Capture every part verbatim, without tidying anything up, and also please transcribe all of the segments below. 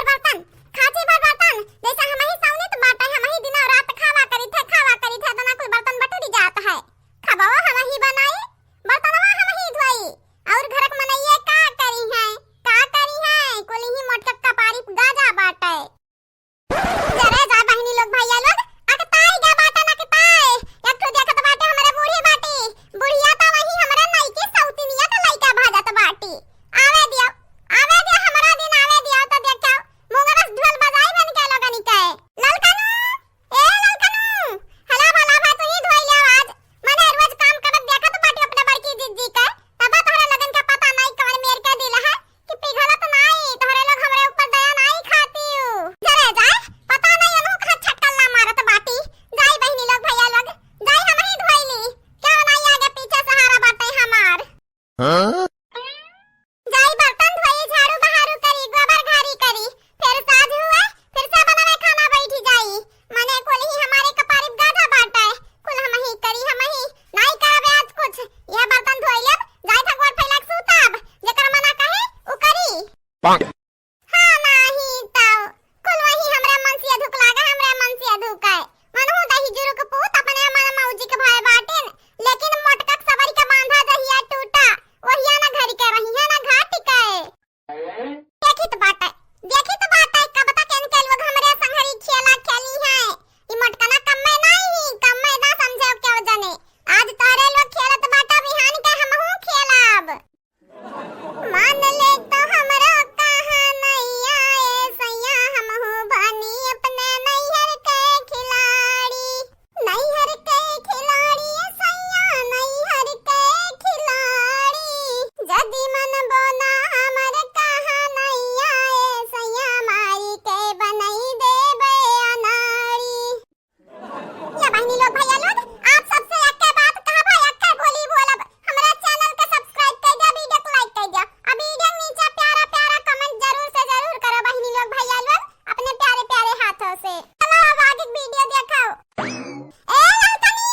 बर्तन, खाँची भर बर्तन, जैसे हमही सौनित बाटे, हमही दिना रात खावा करित है, खावा करित है, इतना कुल बर्तन बटुरी जात है। खबवा हमही बनाई, बर्तनवा हमही धोई, और घरक मनइये का करी है, का करी है, कुल ही मोटका कपारी गाजा बाटे। जरे जा बहिनी लोग, भैया लोग, अकताई गा बाटन अकताई। एक ठो देखत बाटे हमरे बूढ़ी बाटी, बुढ़िया त वही हमरे नइकी सौतिनिया क लइका भजत बाटी। आवे दियो, आवे दियो, हमरा दिन आवे दियो त देखो, मुंगरस ढोल बजाई बन के लोगनी के। ललकनू, ए ललकनू, हला भला भा तू ही धोई ले आज। मने रोज काम करत देखत बाटी अपने बड़की दीदी के, तब तोहरे लोगन के पता नाई कवन मेर के दिल है कि पिघलत नाई, तोहरे लोग हमरे ऊपर दया नाई खातिउ। जरे जाए, पता नाई अनहु कहाँ छटकल्ला मारत बाटी। जाई बहिनी लोग, भैया लोग, जाई हमही धोई ली। क्यों नाई आगे पीछे सहारा बाटे हमार। हाँ? जाई बर्तन धोई, झाड़ू बहारू करी, गोबर घारी करी, फिर साँझ हुए, फिर से बनावे खाना बैठी जाई। मने कुल ही हमारे कपारी गाधा बाटे, कुल हमही करी, हमही नाई करावे आज कुछ। यह बर्तन धोई लेब, जाई था गोड़ फैला के सूतब, जेकर मना कहे, उ करी। पाक। हाँ, नाही तो, कुल वही हमरे मन से अधुक लागे, हमरे मन से अधुक है। मनहु दही जुरुक पूत अपने मन मौजी के भय बाटिन, लेकिन मोटकक सबरी के बांधा जहिया टूटा, ओहिया न घर के रही है न घाट के। देखित बाटे, देखित बाटे, कब तक इनके लोग हमरे संघरी खेला खेली हैं। ई मोटकना कम्मे नाही, कम्मे ना समझे क्यों जने। आज तोहरे लोग खेलत बाटा, बिहान के हमहू खेलब। मान ले तो हमरो कहा नैया, ए सैया, हमहू बनी अपने नैहर के खिलाड़ी। नैहर के खिलाड़ी, ए सैया, नैहर के खिलाड़ी। जदि मनबो ना हमर कहा नैया, ए सैया, मारी के बनई देबे अनाड़ी। या बहिनी लोग, भैया लोग, आप सबसे एक्के बात कहबो, एक्के बोली बोलब। हमरा channel के subscribe कर दिया, video को like कर दिया। अब video के नीचे प्यारा प्यारा comment जरूर से जरूर करो बहिनी लोग, भैया लोग, अपने प्यारे प्यारे हाथों से। चलो अब आगे video देखो। ए ललकनी,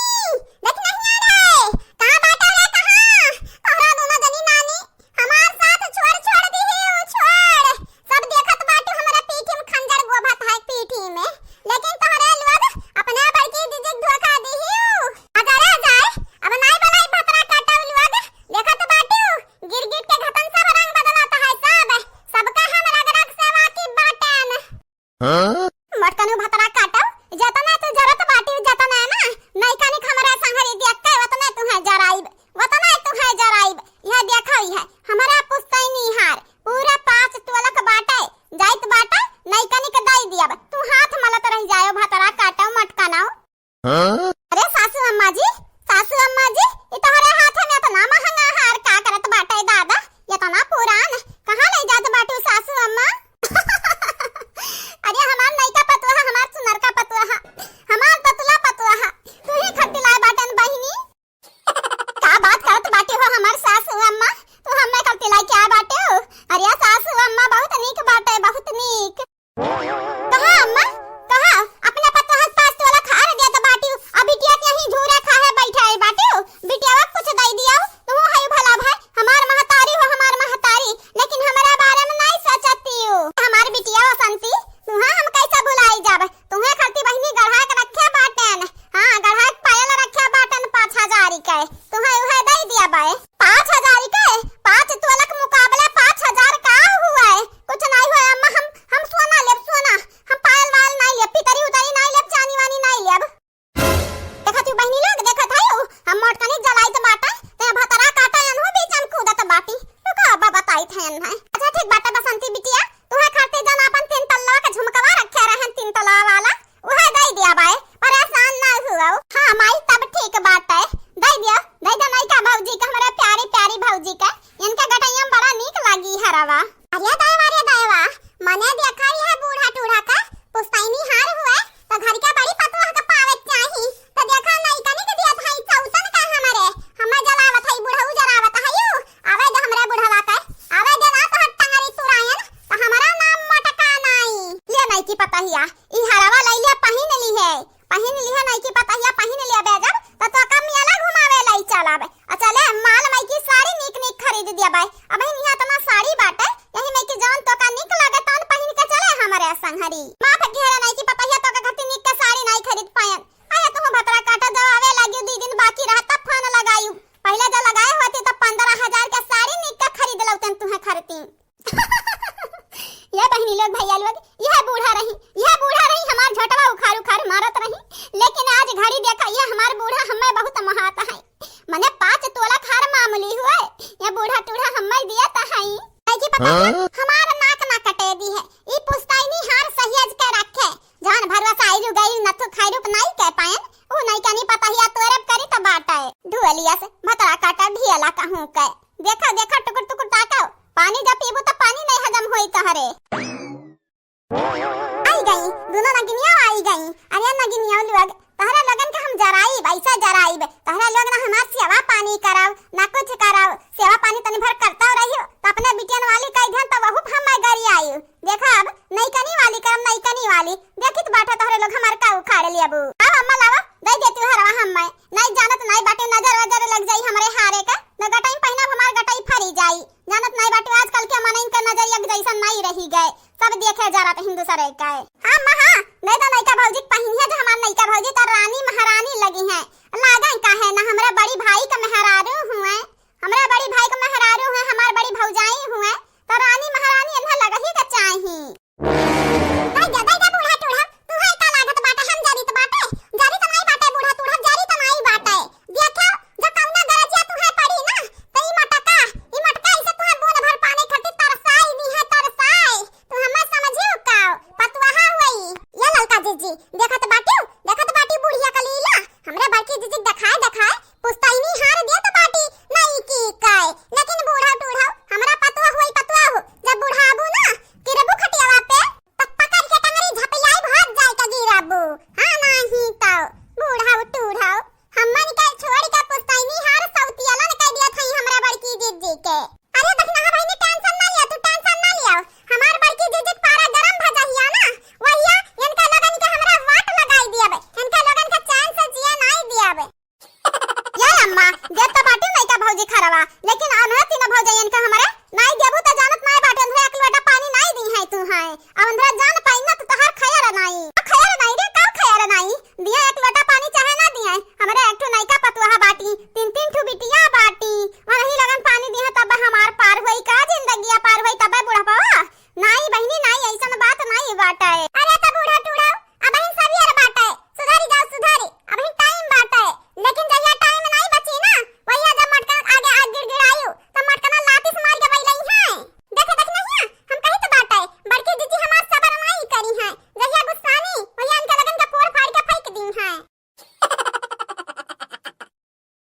देख नहीं आ रहे, कहाँ बाटे रे, कहाँ? तोहरा दोनों जनी नानी हमार साथ छोड़, छोड़ दिहिउ, छोड़। सब देखत बाटू हमरा पीठी में खंजर गोभत है पीठी में, लेकिन तोहरे लोग अपने बड़की दीदी के धोखा दिहिउ। अगर आ जाए, अब नाई बोलाई भतरा काटब लोग, देखत बाटू गिर गिर के घटन सब रंग बदलत है सब, सबका हम रग रग से वाकिफ बाटेन। हाँ? मोटकनू भतरा काटो, जतना तू जरत बाटी, जतना ना, नैका निक हमरा संघरी देख के, ओतने तुहे जराइब, ओतने तुहे जराइब। यह देखो, यह हमरा पुस्तैनी हार, पूरा पाँच तोलक बाटे, जाइत बाटे, नैका निक दई दियब। तू हाथ मलत रह जायो, भतरा काटो, मोटकनू। हाँ? अरे सासू अम्मा जी, सासू अम्मा जी, ई तोहरे हाथ में इतना महंगा हार का करत बाटे दादा? इतना पुरान कहाँ ले जात बाटू सासू अम्मा? अरे हमार नयका पतोहा, हमार सुनरका पतोहा, हमार पतला पतोहा, तू ही खट्टी लाए बाटन बहिनी। का बात करत बाटे हो हमार सासू अम्मा? तू हमें खट्टी लाए क्या बाटे हो? अरे सासू अम्मा बहुत नीक बाटे, बहुत नीक। कहा अम्मा, कहा, अपना पतोहा के पास तोला खार देत बाटिउ, आ बिटिया के यहीं झूरा खाए बैठा है बाटिउ, बिटियावा के कुछ दई दियाउ, तू है भला भाई, हमार महतारी हो, हमार महतारी, लेकिन हमरा बारे में नहीं सोचतिउ। हमार बिटिया बसंती, तुहे हम कैसे भुलाई जाब, तुहे खरती बहिनी गढ़ा के रखे बाटेन, हाँ, गढ़ा के पायल रखे बाटेन पाँच हजार के, तुहे उहे दई दिया बाए। पाँच हजार के? पाँच तोलक मुकाबले पाँच हजार का हुआ है? कुछ नहीं हुआ अम्मा, हम, हम सोना लेब, सोना। हम पायल वायल नहीं लेब, पितरी उतरी नहीं लेब, चानी वानी नहीं लेब। देखत हूँ बहिनी लोग, देखत है उ, हम मोटकनिक जलाइत बाटे, ते भतरा काटे अनहु बीच में कूदत बाटी। रुको, अब बताइत है अनहु। अच्छा ठीक बाटे बसंती बिटिया, तुहे खातिर जन अपन तीन तल्ला के झुमकवा रखे रहन, तीन तल्ला वाला, उहे दई दिया बाए, परेशान ना हुआ। हाँ माई, तब ठीक बाटे, दई दिया, दई दे नयका भौजी के, हमरे प्यारी प्यारी भौजी के, इनके गटैया में बड़ा नीक लागी हरवा। अरे दायवा, अरे दायवा, मने देखा ये बूढ़ा टूढ़ा का पुस्तैनी हार हुए, तो घर के बड़ी पतोह के पावे चाही, तो देखा नयकनी के दियत है चौतन का हमरे, हमें जलावत है, बुढ़ऊ जरावत है यू, आवे दे हमरे बुढ़वा के, आवे दे ना तो टंगरी तुरायन, तो हमारा नाम मटका नाई। ले नयकी पतहिया, ई हरवा लइले पहिन लिहे, पहिन लिहे नयकी पतहिया पहिन लेबे जब, त तोका मेला घुमावे लई चलब। आ चले, माल माई की साड़ी नीक नीक खरीद देबे। अबहिन इहाँ इतना साड़ी बाटे, यही में की जौन तोका नीक लागे तौन पहिन के चले हम। माफ घेरा नहीं कि पतहिया तो के खातिर निक के साड़ी नहीं खरीद पायन। अरे तुम भतरा काटा जब आवे लागी, दू दिन बाकी रहा तब फोन लगायू। पहले जब लगाए होती तो पन्द्रह हजार के साड़ी निक के खरीद लौतन तुहे खरीदती। ये बहिनी लोग, भैया लोग, यह बूढ़ा रही, यह बूढ़ा रही, हमार झोटवा उखाड़ उखाड़ मारत रही, लेकिन आज घड़ी देखा, यह हमार बूढ़ा हमें बहुत महात है। मने पाँच तोला खार मामूली हुए, यह बूढ़ा टूढ़ा हमें दिया तो है। है कि पता है, हाँ? हमार नाक ना कटे दी है, ई पुश्तैनी हार सहेज के रखे, जौन भरवा से आइलू गइल नथु खाइरूप नाई के पायन, ऊ नहीं कनी पता हिया तोरब करी तो बाटे। ढुअलिया से भतरा काटा ढियला कहूँ के। देखा, देखा, टुकुर टुकुर ताका, पानी जब पीबू तो पानी नहीं हजम होई तोहरे। आई गई, दोनों नगिनिया आई गई। अरे नगिनिया लोग, तोहरा लोगन के हम जराइब, ऐसा जराइब। तोहरा लोग ना हमार सेवा पानी कराओ, ना कुछ कराओ। सेवा पानी तनी भर करता रहियो, तो अपने बिटियन वाली कह दिहन तो वहू हम मैं गरी आई। देखा अब नईकनी वाली करम, नईकनी वाली। देखित बाटा तोहरे लोग हमार का उखाड़ लेबू। अब अम्मा लावा, दे देती हरवा हम मैं। नहीं जानत नहीं बाटे, नजर वजर लग जाई हमरे हारे का, न गटाई पहनब हमार गटाई फरी जाई। जानत नहीं बाटे आजकल के मनइन के नजर एक जैसन नहीं रही गए, सब देखे जरा तो हिंदू सरे का है। हाँ अम्मा हाँ, नहीं तो नईका भौजी पहिनिया जो हमार नईका भौजी तो रानी महारानी लगी है। लागन का है ना हमरा बड़ी भाई का मेहरारू हुए, हमरा बड़ी भाई का मेहरारू हुए, हमार बड़ी भौजाई हुए,